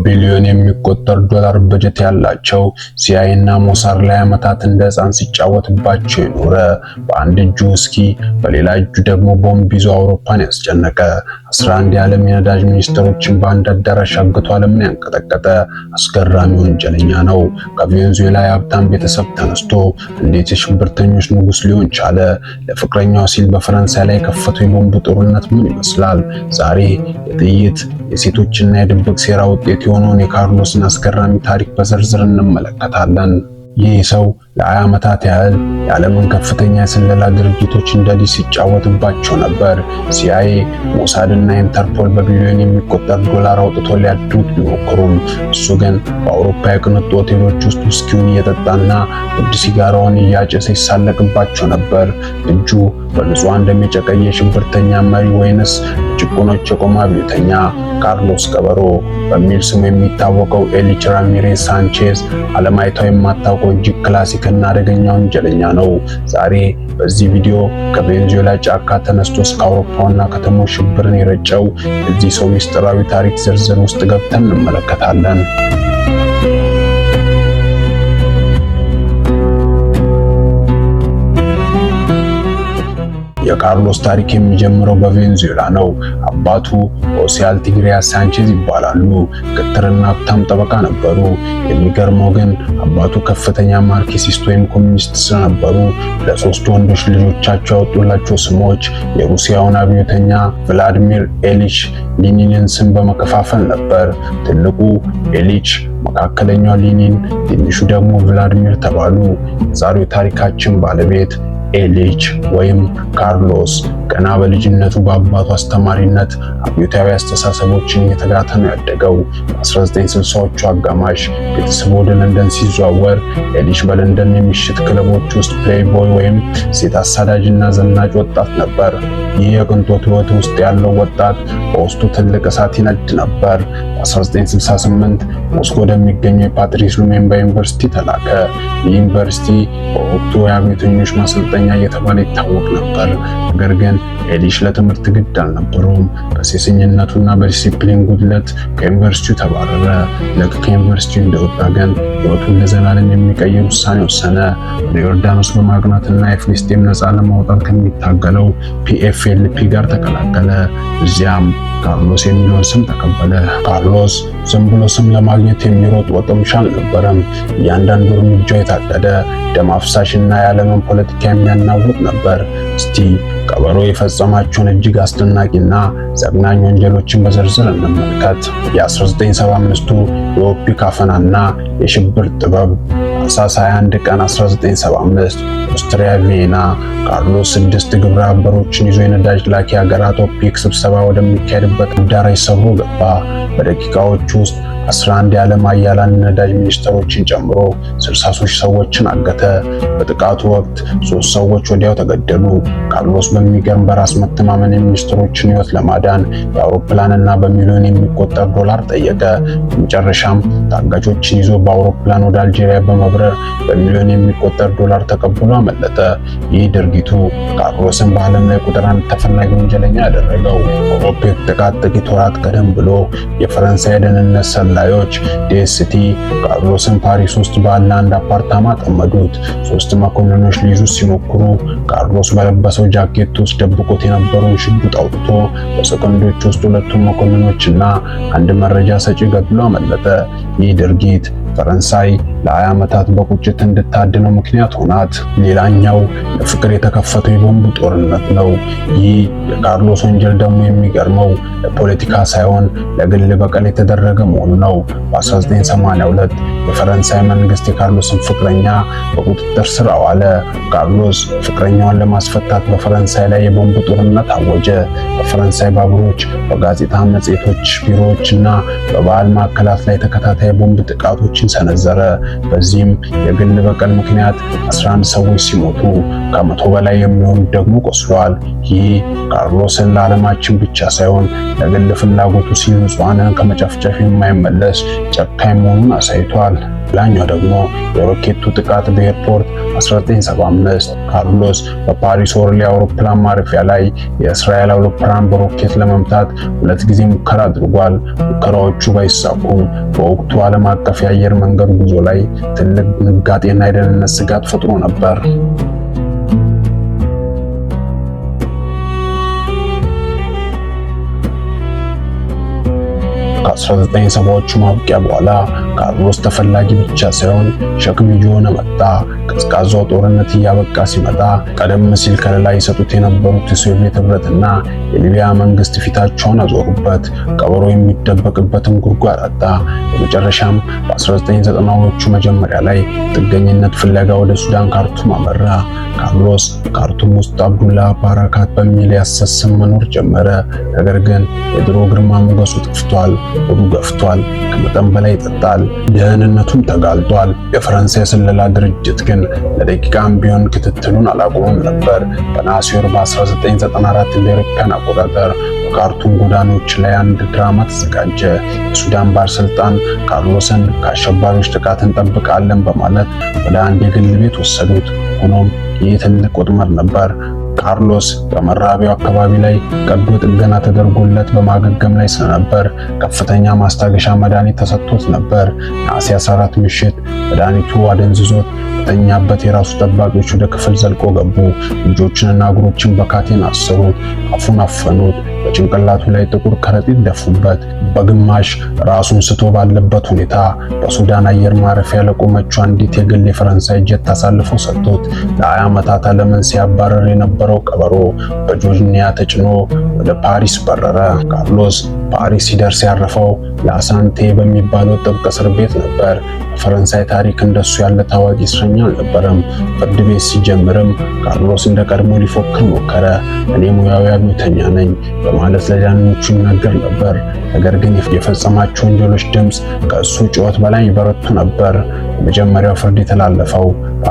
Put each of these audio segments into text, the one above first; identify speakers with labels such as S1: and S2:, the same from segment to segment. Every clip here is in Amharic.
S1: በቢሊዮን የሚቆጠር ዶላር በጀት ያላቸው ሲአይኤ እና ሞሳድ ላይ ዓመታት እንደ ሕፃን ሲጫወትባቸው የኖረ፣ በአንድ እጁ ውስኪ በሌላ እጁ ደግሞ ቦምብ ይዞ አውሮፓን ያስጨነቀ፣ 11 የዓለም የነዳጅ ሚኒስትሮችን በአንድ አዳራሽ አግቶ ዓለምን ያንቀጠቀጠ አስገራሚ ወንጀለኛ ነው። ከቬንዙዌላ የሀብታም ቤተሰብ ተነስቶ እንዴት የሽብርተኞች ንጉስ ሊሆን ቻለ? ለፍቅረኛው ሲል በፈረንሳይ ላይ የከፈተው የቦምብ ጦርነት ምን ይመስላል? ዛሬ የጥይት፣ የሴቶችና የድብቅ ሴራ ውጤት የሆነውን የካርሎስን አስገራሚ ታሪክ በዝርዝር እንመለከታለን። ይህ ሰው ለ20 ዓመታት ያህል የዓለምን ከፍተኛ የስለላ ድርጅቶች እንደ ልጅ ሲጫወትባቸው ነበር። ሲአይኤ፣ ሞሳድ እና ኢንተርፖል በቢሊዮን የሚቆጠር ዶላር አውጥቶ ሊያድኑት ቢሞክሩም እሱ ግን በአውሮፓ የቅንጡ ሆቴሎች ውስጥ ውስኪውን እየጠጣና ውድ ሲጋራውን እያጨሰ ይሳለቅባቸው ነበር። እጁ በንጹሐን ደም የጨቀየ የሽብርተኛ መሪ ወይንስ በጭቁኖች የቆመ አብዮተኛ? ካርሎስ ቀበሮ በሚል ስሙ የሚታወቀው ኤሊች ራሚሬዝ ሳንቼዝ ዓለም አይታው የማታውቀው እጅግ classic እና አደገኛ ወንጀለኛ ነው። ዛሬ በዚህ ቪዲዮ ከቬንዙዌላ ጫካ ተነስቶ እስከ አውሮፓ ዋና ከተሞች ሽብርን የረጨው የዚህ ሰው ምስጢራዊ ታሪክ ዝርዝር ውስጥ ገብተን እንመለከታለን። የካርሎስ ታሪክ የሚጀምረው በቬንዙዌላ ነው። አባቱ ሆሴ አልቲግሪያ ሳንቼዝ ይባላሉ። ግትርና ሀብታም ጠበቃ ነበሩ። የሚገርመው ግን አባቱ ከፍተኛ ማርክሲስት ወይም ኮሚኒስት ስለነበሩ ለሶስቱ ወንዶች ልጆቻቸው ያወጡላቸው ስሞች የሩሲያውን አብዮተኛ ቭላዲሚር ኤሊች ሌኒንን ስም በመከፋፈል ነበር። ትልቁ ኤሊች፣ መካከለኛው ሌኒን፣ ትንሹ ደግሞ ቭላዲሚር ተባሉ። የዛሬው ታሪካችን ባለቤት ኤሊች ወይም ካርሎስ ገና በልጅነቱ በአባቱ አስተማሪነት አብዮታዊ አስተሳሰቦችን እየተጋተ ነው ያደገው። በ1960ዎቹ አጋማሽ ቤተሰቡ ወደ ለንደን ሲዘዋወር ኤሊች በለንደን የምሽት ክለቦች ውስጥ playboy ወይም ሴት አሳዳጅና ዘናጭ ወጣት ነበር። ይህ የቅንጦት ሕይወት ውስጥ ያለው ወጣት በውስጡ ትልቅ እሳት ይነድ ነበር። በ1968 ሞስኮ ወደሚገኘው የፓትሪስ ሉሜምባ ዩኒቨርሲቲ ተላከ። ይህ ዩኒቨርሲቲ በወቅቱ የአብዮተኞች ማሰልጠኛ እየተባለ ይታወቅ ነበር። ነገር ግን ኤሊሽ ለትምህርት ግድ አልነበረውም። በሴሰኝነቱና በዲሲፕሊን ጉድለት ከዩኒቨርሲቲው ተባረረ። ልክ ከዩኒቨርሲቲው እንደወጣ ግን ሕይወቱን ለዘላለም የሚቀይር ውሳኔ ወሰነ። ወደ ዮርዳኖስ በማቅናትና የፍልስጤም ነፃ ለማውጣት ከሚታገለው ፒኤፍኤልፒ ጋር ተቀላቀለ። እዚያም ካርሎስ የሚለውን ስም ተቀበለ። ካርሎስ ዝም ብሎ ስም ለማግኘት የሚሮጥ ወጠምሻ አልነበረም። እያንዳንዱ እርምጃው የታቀደ፣ ደም አፍሳሽና የዓለምን ፖለቲካ የሚያናውጥ ነበር። እስቲ ቀበሮ የፈጸማቸውን እጅግ አስደናቂና ዘግናኝ ወንጀሎችን በዝርዝር እንመልከት። የ1975ቱ የኦፒክ አፈናና የሽብር ጥበብ። ታህሳስ 21 ቀን 1975፣ ኦስትሪያ ቪየና፣ ካርሎስ ስድስት ግብረ አበሮችን ይዞ የነዳጅ ላኪ ሀገራት ኦፒክ ስብሰባ ወደሚካሄድበት አዳራሽ ሰብሮ ገባ። በደቂቃዎች ውስጥ 11 የዓለም ኃያላን ነዳጅ ሚኒስትሮችን ጨምሮ 63 ሰዎችን አገተ። በጥቃቱ ወቅት ሶስት ሰዎች ወዲያው ተገደሉ። ካርሎስ በሚገርም በራስ መተማመን የሚኒስትሮችን ሕይወት ለማዳን የአውሮፕላንና በሚሊዮን የሚቆጠር ዶላር ጠየቀ። በመጨረሻም ታጋቾችን ይዞ በአውሮፕላን ወደ አልጄሪያ በመብረር በሚሊዮን የሚቆጠር ዶላር ተቀብሎ አመለጠ። ይህ ድርጊቱ ካርሎስን በዓለም ላይ ቁጥር አንድ ተፈላጊ ወንጀለኛ ያደረገው። ከኦፔክ ጥቃት ጥቂት ወራት ቀደም ብሎ የፈረንሳይ ደህንነት ሰላዮች ዲኤስቲ ካርሎስን ፓሪስ ውስጥ ባለ አንድ አፓርታማ ጠመዱት። ሶስት መኮንኖች ሊይዙት ሲሞክሩ ካርሎስ በለበሰው ጃኬት ውስጥ ደብቆት የነበረውን ሽጉጥ አውጥቶ በሰከንዶች ውስጥ ሁለቱን መኮንኖችና አንድ መረጃ ሰጪ ገድሎ አመለጠ። ይህ ድርጊት ፈረንሳይ ለ20 ዓመታት በቁጭት እንድታድነው ምክንያት ሆናት። ሌላኛው ለፍቅር የተከፈተው የቦምብ ጦርነት ነው። ይህ የካርሎስ ወንጀል ደግሞ የሚገርመው ለፖለቲካ ሳይሆን ለግል በቀል የተደረገ መሆኑ ነው። በ1982 የፈረንሳይ መንግስት የካርሎስን ፍቅረኛ በቁጥጥር ስር አዋለ። ካርሎስ ፍቅረኛዋን ለማስፈታት በፈረንሳይ ላይ የቦምብ ጦርነት አወጀ። በፈረንሳይ ባቡሮች፣ በጋዜጣ መጽሔቶች፣ ቢሮዎች እና በባህል ማዕከላት ላይ ተከታታይ የቦምብ ጥቃቶችን ሰነዘረ። በዚህም የግል በቀል ምክንያት 11 ሰዎች ሲሞቱ ከ100 በላይ የሚሆኑት ደግሞ ቆስለዋል። ይህ ካርሎስን ለዓለማችን ብቻ ሳይሆን ለግል ፍላጎቱ ሲል ንጹሐንን ከመጨፍጨፍ የማይመለስ ጨካኝ መሆኑን አሳይቷል። ሌላኛው ደግሞ የሮኬቱ ጥቃት በኤርፖርት 1975። ካርሎስ በፓሪስ ኦርሊ አውሮፕላን ማረፊያ ላይ የእስራኤል አውሮፕላን በሮኬት ለመምታት ሁለት ጊዜ ሙከራ አድርጓል። ሙከራዎቹ ባይሳኩም በወቅቱ ዓለም አቀፍ የአየር መንገድ ጉዞ ላይ ትልቅ ድንጋጤና የደህንነት ስጋት ፈጥሮ ነበር። ከ1970ዎቹ ማብቂያ በኋላ ካርሎስ ተፈላጊ ብቻ ሳይሆን ሸክም እየሆነ መጣ። ቀዝቃዛው ጦርነት እያበቃ ሲመጣ ቀደም ሲል ከለላ ይሰጡት የነበሩት የሶቪየት ህብረትና የሊቢያ መንግስት ፊታቸውን አዞሩበት። ቀበሮ የሚደበቅበትን ጉድጓድ አጣ። በመጨረሻም በ1990ዎቹ መጀመሪያ ላይ ጥገኝነት ፍለጋ ወደ ሱዳን ካርቱም አመራ። ካርሎስ ካርቱም ውስጥ አብዱላ ባራካት በሚል የሐሰት ስም መኖር ጀመረ። ነገር ግን የድሮ ግርማ ሞገሱ ጠፍቷል። ሆዱ ገፍቷል። ከመጠን በላይ ይጠጣል። ደህንነቱም ተጋልጧል። የፈረንሳይ ስለላ ድርጅት ግን ለደቂቃም ቢሆን ክትትሉን አላቆመም ነበር። በነሐሴ ወር በ1994 እንደ አውሮፓውያን አቆጣጠር በካርቱም ጎዳናዎች ላይ አንድ ድራማ ተዘጋጀ። የሱዳን ባለስልጣን ካርሎስን ከአሸባሪዎች ጥቃት እንጠብቃለን በማለት ወደ አንድ የግል ቤት ወሰዱት። ሆኖም ይህ ትልቅ ወጥመድ ነበር። ካርሎስ በመራቢያው አካባቢ ላይ ቀዶ ጥገና ተደርጎለት በማገገም ላይ ስለነበር ከፍተኛ ማስታገሻ መድኃኒት ተሰጥቶት ነበር። ነሐሴ 14 ምሽት መድኃኒቱ አደንዝዞት በተኛበት የራሱ ጠባቂዎች ወደ ክፍል ዘልቆ ገቡ። እጆችንና እግሮችን በካቴና አሰሩት፣ አፉን አፈኑት፣ በጭንቅላቱ ላይ ጥቁር ከረጢት ደፉበት። በግማሽ ራሱን ስቶ ባለበት ሁኔታ በሱዳን አየር ማረፊያ ለቆመችው አንዲት የግል የፈረንሳይ ጀት አሳልፎ ሰጥቶት ለ20 ዓመታት ዓለምን ሲያባረር የነበረው ቀበሮ በጆንያ ተጭኖ ወደ ፓሪስ በረረ። ካርሎስ ፓሪስ ሲደርስ ያረፈው ላሳንቴ በሚባለው ጥብቅ እስር ቤት ነበር። በፈረንሳይ ታሪክ እንደሱ ያለ ታዋቂ እስረኛ አልነበረም። ፍርድ ቤት ሲጀምርም ካርሎስ እንደ ቀድሞ ሊፎክር ሞከረ። እኔ ሙያዊ አብዮተኛ ነኝ በማለት ለዳኞቹ ይናገር ነበር። ነገር ግን የፈጸማቸው ወንጀሎች ድምፅ ከእሱ ጩኸት በላይ ይበረቱ ነበር። የመጀመሪያው ፍርድ የተላለፈው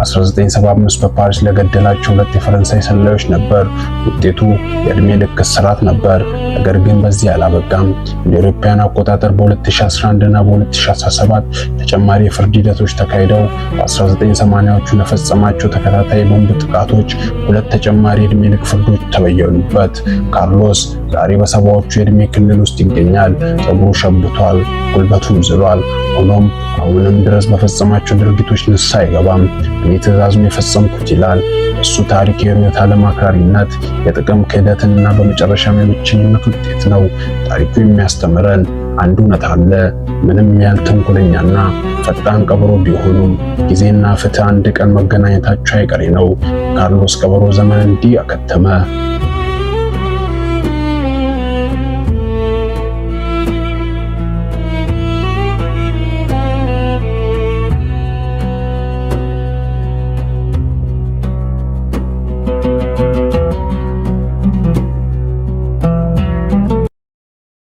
S1: በ1975 በፓሪስ ለገደላቸው ሁለት የፈረንሳይ ሰላዮች ነበር። ውጤቱ የእድሜ ልክ እስራት ነበር። ነገር ግን በዚህ አላበቃም። እንደ አውሮፓውያን አቆጣጠር በ2011 እና በ2017 ተጨማሪ የፍርድ ሂደቶች ተካሂደው በ1980ዎቹ ለፈጸማቸው ተከታታይ የቦምብ ጥቃቶች ሁለት ተጨማሪ የእድሜ ልክ ፍርዶች ተበየኑበት። ካርሎስ ዛሬ በሰባዎቹ የእድሜ ክልል ውስጥ ይገኛል። ፀጉሩ ሸብቷል፣ ጉልበቱም ዝሏል። ሆኖም አሁንም ድረስ በፈጸማቸው ድርጊቶች ንስሐ አይገባም። እኔ ትዕዛዙን የፈጸምኩት ይላል። እሱ ታሪክ የርዕዮተ ዓለም አክራሪነት፣ የጥቅም ክህደትና በመጨረሻም የብቸኝነት ውጤት ነው። ታሪኩ የሚያስተምረን አንድ እውነት አለ። ምንም ያህል ተንኮለኛና ፈጣን ቀበሮ ቢሆኑም ጊዜና ፍትህ አንድ ቀን መገናኘታቸው አይቀሬ ነው። ካርሎስ ቀበሮ ዘመን እንዲህ አከተመ።